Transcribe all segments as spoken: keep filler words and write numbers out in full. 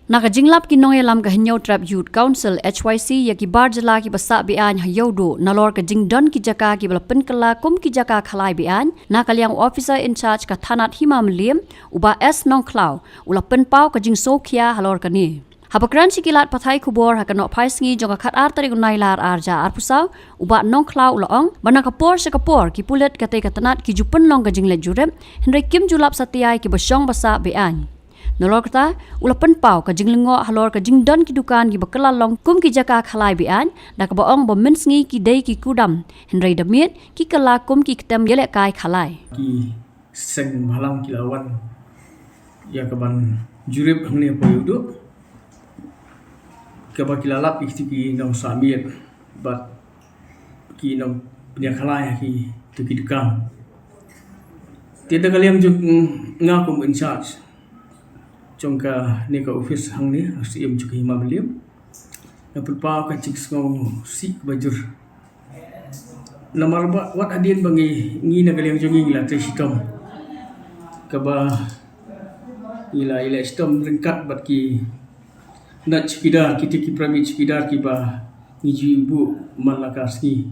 Na ka jinglap ki nongïalam ka Hynñiewtrep Youth Council, H Y C, ïa ki bar jylla kiba sah be-aiñ ha Ïewduh nalor ka jingdon ki jaka kiba la pynkylla kum ki jaka khalai be-aiñ, na ka liang u officer in charge ka thanat Hima Mylliem, u Bah S Nongkhlaw, u la pynpaw ka jingsngewkhia halor kane. Haba kren sha ki lad pathai khubor ha ka nohphaisngi jong ka khatar tarik u Nailar arhajar arphew saw, u Bah Nongkhlaw u la ong ba na ka por sha ka por ki pulit katei ka tnat ki ju pynlong ka jingleit jurip, hynrei kim ju lap satia ïa kiba shong ba sah be-aiñ. Nalor kata, u la pynpaw ka jinglyngngoh halor ka jingdon ki dukan kiba kylla long kum ki jaka khalai be-aiñ, da kaba ong ba mynsngi ki dei ki kudam, hynrei da miet ki kylla kum ki ktem ïalehkai khalai. Ki seng bhalang ki la wan ïa kaban jurip hangne hapoh Ïewduh, kaba ki la lap ïa kito ki nongsah miet bad ki nongpynïakhalai ha kito ki dukan. Te da ka liang jong nga kum in charge jong kane ka office hangne, ha Syiem jong ka Hima Mylliem, nga pynpaw ka jingsngewsih kaba jur. Namar ba wat hadien ba ngi, ngi na ka liang jong ngi ngi la trei shitom, kaba ngi la ïaleh shitom ryngkat bad ki nat chowkidar, kito ki private chowkidar kiba ngi ju buh man la ka sngi.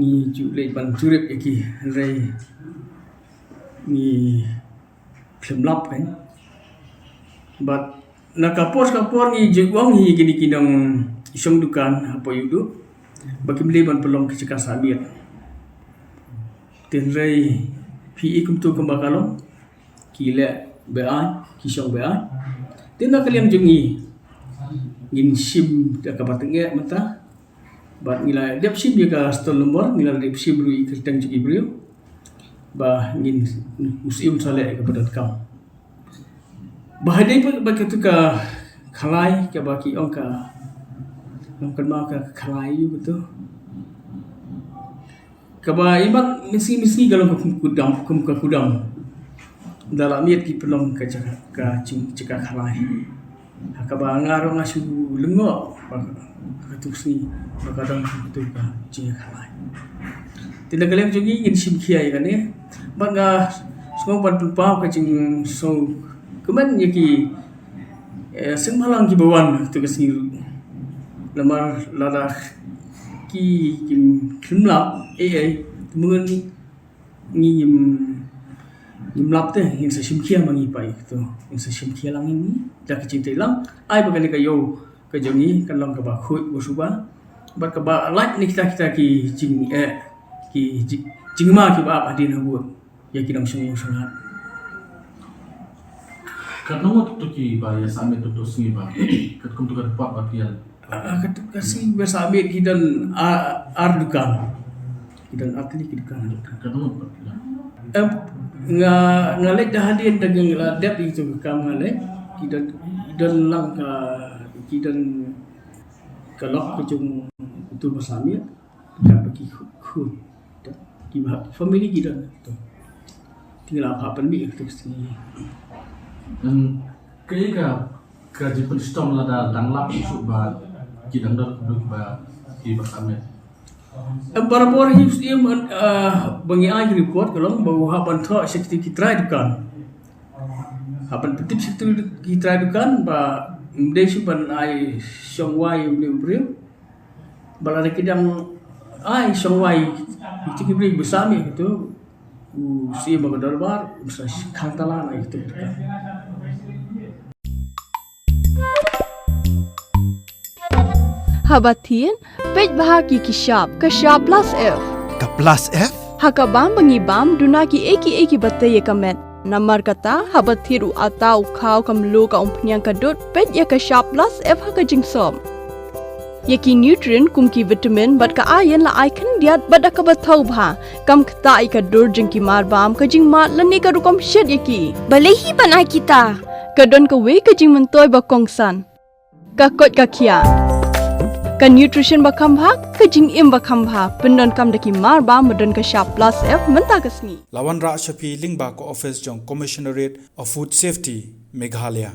Ngi ju leit ban jurip ïa ki, hynrei ngi khlem lap, kan. Bad na ka por ka por ngi ju ong hi ïa kine ki nongshong dukan hapoh Ïewduh ba kim dei ban pynlong ki jaka sah miet. Te hynrei phi i kumto kumba ka long, ki leh be-aiñ, ki shong be-aiñ. Te na ka liang jong ngi, ngin shim da kaba tyngeh mynta. Bad ngi la dep shim ïa ka stall number, ngi la dep shim ruh ïa ka kyrteng jong ki briew. Ba ngin, u Syiem sa leh ïa kaba donkam. Ba ha dei pat ba kato ka khalai kaba ki ong ka, ngam kynmaw ka khalai ïa kato. Kaba imat mynsngi mynsngi ka long ka kum kudam, kum ka kudam. Da la miet ki pynlong ka jaka, ka jing, jaka khalai. Ha kaba nga ruh nga shu lyngngoh ba ha kato ka sngi ba ka don kato ka jingkhalai. Te na ka liang jong ngi ngin shim khia ïa kane. Bad nga sngew ban pynpaw ka jingsngewkmen ïa ki, eh, seng bhalang kiba wan ha kato ka sngi ruh. Namar lada ki, kim, kim lap, eh, eh, te mynta ngi ngim, ngim lap te, ngin sa shim khia ma ngi pat ïa kato. Ngin sa shim khia lang ïa ngi da ka jingtei lang. Ai ba kane ka ïew ka jong ngi kan long kaba khuid ba suba. Bad kaba lait na kita kita ki jing, eh, ki jing, jingma kiba ap hadien ha vote ïa ki nongshong sngewsynei. Katno ngut to kiba ïa sah miet to, to sngi ba, katkum to ka report ba ki ïa. Ah, kat, ka sngi ba sah miet ki don, ah, ar dukan. Ki don ar tylli ki dukan. Katno ngut ba ki ïa. Em, nga, nga leit da hadien da nga la dep ïa to ka kam nga leit. Ki don, ki don lang ka, ki don ka lok ka jong to ba sah miet. Ka ba ki khun, khun. Ki ba family ki don to. Te nga la phah pynmih ïa kato ka sngi. Em, kaei ka, ka jingpynshitom lada dang lap shuh ba ki dang don kuduk ba ki ba sah miet? Em, barabor hi, em, ah, ba ngi ai report ka long ba u hap ban thoh sha kito ki trai dukan. Hap ban pyntip sha kito ki trai dukan ba ym dei shuh ban ai shong wai ïa une u briew. Ba lada ki dang ai shong wai ïa kito ki briew ba sah miet, kato u Syiem ka dorbar un sa khang tala na ïa kito. Haba thied, peit bha ïa ki shap, ka shap plus F. Ka plus F? Ha ka bam ba ngi bam, duna kiei kiei kiba tei ïa ka met. Namar kata, haba thied u atta, u khaw, ka mluh, ka umphniang, ka dud, peit ïa ka shap plus F ha ka jingsop. Ïa ki nutrient kum ki vitamin bad ka iron la ai khyndiat bad da kaba thaw bha. Kam ktah ïa ka dur jong ki marbam, ka jingmad lane ka rukom shet ïa ki. Balei hi ban ai kita? Ka don kawei ka jingmyntoi ba kongsan. Ka koit ka khiah. Ka nutrition ba kham bha, ka jingim ba kham bha. Pyndonkam da ki marbam ba don ka shap plus F mynta ka sngi. La wanrah sha phi lyngba ka office jong Commissionerate of Food Safety, Meghalaya.